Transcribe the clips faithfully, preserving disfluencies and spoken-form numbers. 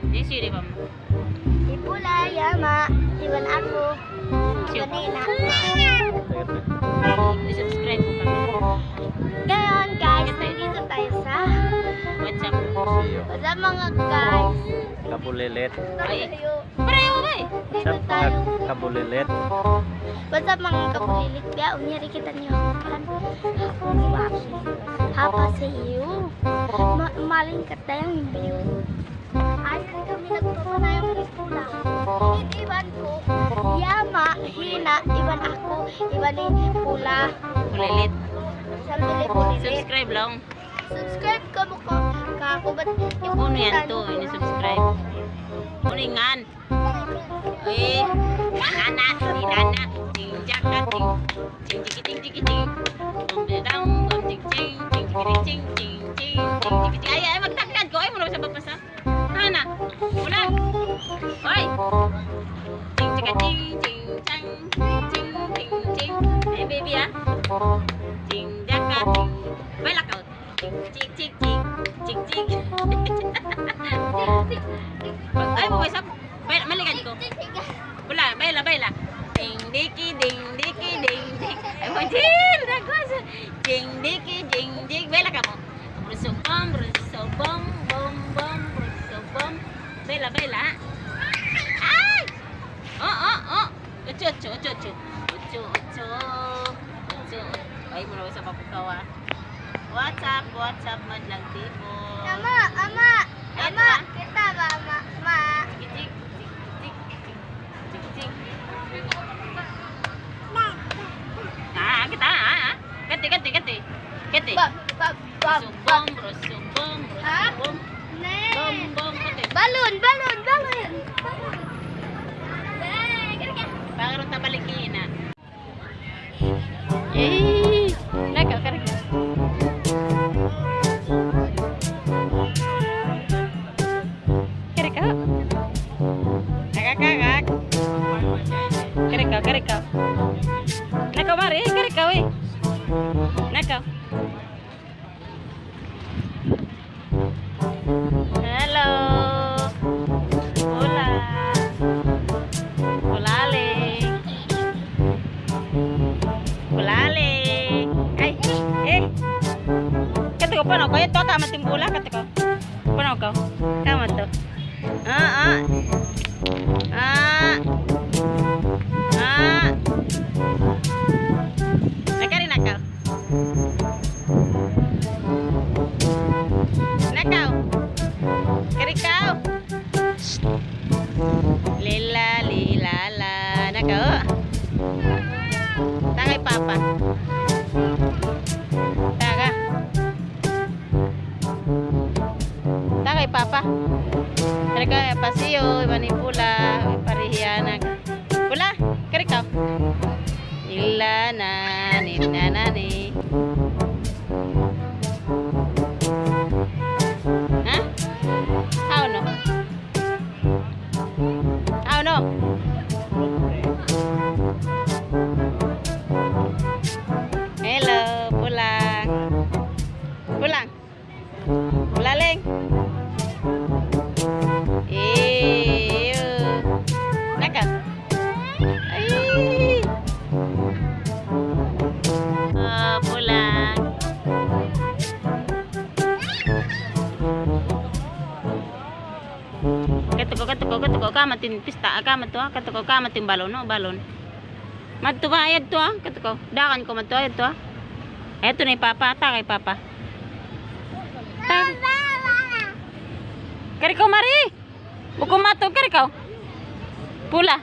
Di sini, Mama. Hi Pula, hi Ama', iban aku. Siya. Iban Ina. I-subscribe mu kami. Ngayon, guys, nandito tayo sa WhatsApp. What's up, mga guys? Kabulilit. Ay. Pareho ba eh? Dito tayo. Kabulilit. What's up, mga kabulilit? Biya', unyari kita niyo. Hapa sa iyo. Ma-, maling katayang view. Ay, kami nagpapanayang ni Pula. Iban ku, hi Ama', hi Ina', iban aku, iban hi Pula. Bulilit. Sambil hi Bulilit. Subscribe lang. Subscribe kamu ka, ka aku bat. Unu yan to, ini subscribe. Unu yan? Eh, nana, ni nana, ching jaka, ching, ching jiki, ching jiki, ching. Bum, bum, bum, ching, ching, ching jiki, ching, ching, ching, ching jiki, ching. Ay, ay, magtagad ko. Ay, muna sa papasa. Nana, ulang. Hoy. Ching jaka, ching, ching, chang, ching, ching, ching, ching. Ay, baby, ah. Ching jaka, ching. Baila ka. Chik, chik, chik, chik, chik, chik. Ay, mo, isa. Baila, maligad ko. Pula, baila, baila. Ding, diki, ding, diki, ding, ding. Ay, mo, jing, dagwas. Jing, diki, jing, jing. Baila ka mo. Brusubong, brusubong, bong, bong, brusubong. Baila, baila. Ay! Oh, oh, oh. Uchu, uchu, uchu, uchu. Uchu, uchu. Uchu, uchu. Ay, muna sa papukawa. What's up, what's up, Madlang Tibon? Ama, ama, ama, kita ba, ama, ama? Jik, jik, jik, jik, jik, jik, jik. Ah, kita, ah, ah. Kati, kati, kati. Kati. Bab, bab, bab, bab. Subong, bro, subong, bro, ha? Subong. Ne. Bom, bom, kati. Balon, balon, balon. Balon. Ne, kira, kira. Baru tabalik ini. Eh, naka, kari ka. Kari ka. Kaka, kaka. Kari ka, kari ka. Naka, mari, kari ka, we. Naka. Hello. Hola. Hola, Ling. Hola, Ling. Ay, eh. Katu' ku, panaw kaw. Ito, kama timbula, katu' ku. Panaw kaw. Kama to. Ah, ah. Ah. Ah. Nakari na kaw. Nakaw. Kari kaw. Lila, lila, la. Nakaw. Tagay papa. Taga. Tagay papa. Kari kaw, pasiyo, iban hi Pula, parihianak. Pula, kari kaw. Illa na, ni na na ni. Ha? How no? How no? Hello, Pulang. Pulang. Laling. Iyo. Naka. Ay. Ah, pulang. Katu' ku, katu' ku, katu' ku. Kama tin pista, kama tu, katu' ku, kama tin balon, no, balon. Madtu ba, ayat tu, ah. Katu' ku. Dagan ku madtu, ayat tu, ah. Ayat tu na hi papa, tagay papa. Ta-, kari kaw mari. Bukun madtu, kari kaw. Pula.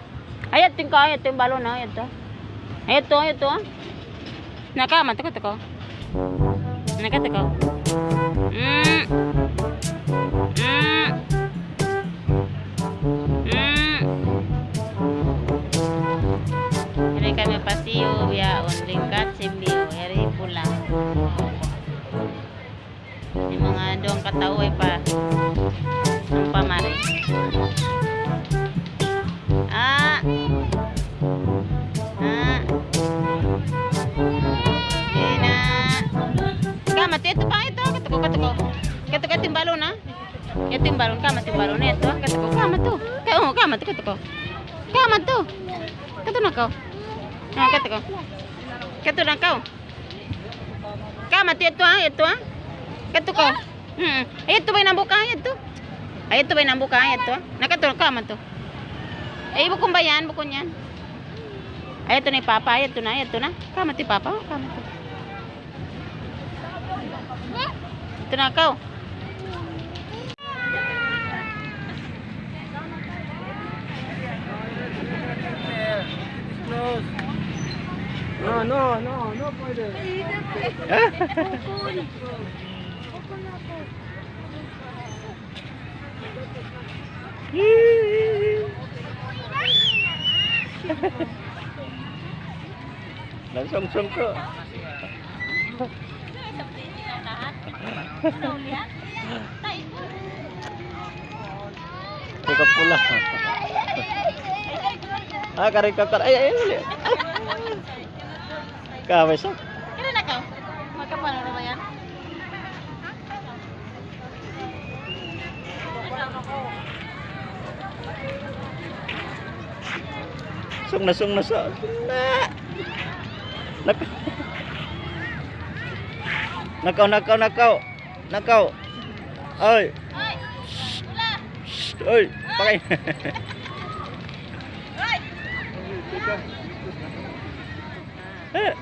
Ayat tu kaw, ayat tu balon, ayat tu. Ayat tu, ayat tu. Naka, madtu, katu' ku. Naka, katu' ku. Mm. Mm. Mm. Ini kami pasiyu, ya, only kat simbiyo, yari pulang. Ini manga duwang katau pa. Ang pamari. Ah. Ah. Ina. Kama, ito pa, ito. Katu' ku, katu' ku. Katu' Yadtu in balun, kama tu balun, yadtu, ah, katu kaw, kama tu. Ka-, oh, kama tu, katu kaw. Kama tu. Katu na kaw. Ah, katu kaw. Katu na kaw. Kama tu, yadtu, ah, yadtu, ah. Katu kaw. Hmm. Yadtu ba in hambuuk, ah, yadtu. Ay, yadtu ba in hambuuk, ah, yadtu, ah. Na katu, kama tu. Eh, bukun ba yan, bukun yan. Ay, yadtu na hi Papa, yadtu na, yadtu na. Kama tu hi Papa, oh, kama tu. Yadtu na kaw. No, no, no, no, pwede. Langsung sungko. Ikut pula. Ah, kari kakar. Ay, ay, uli. Kawin sa. Kira na ka? Magkapano na ba yan? Sung na, sung na, sung na. Nak-, nakaw, nakaw, nakaw. Nakaw. Oy. Shh. Shh. Oy. Pakay. Eh.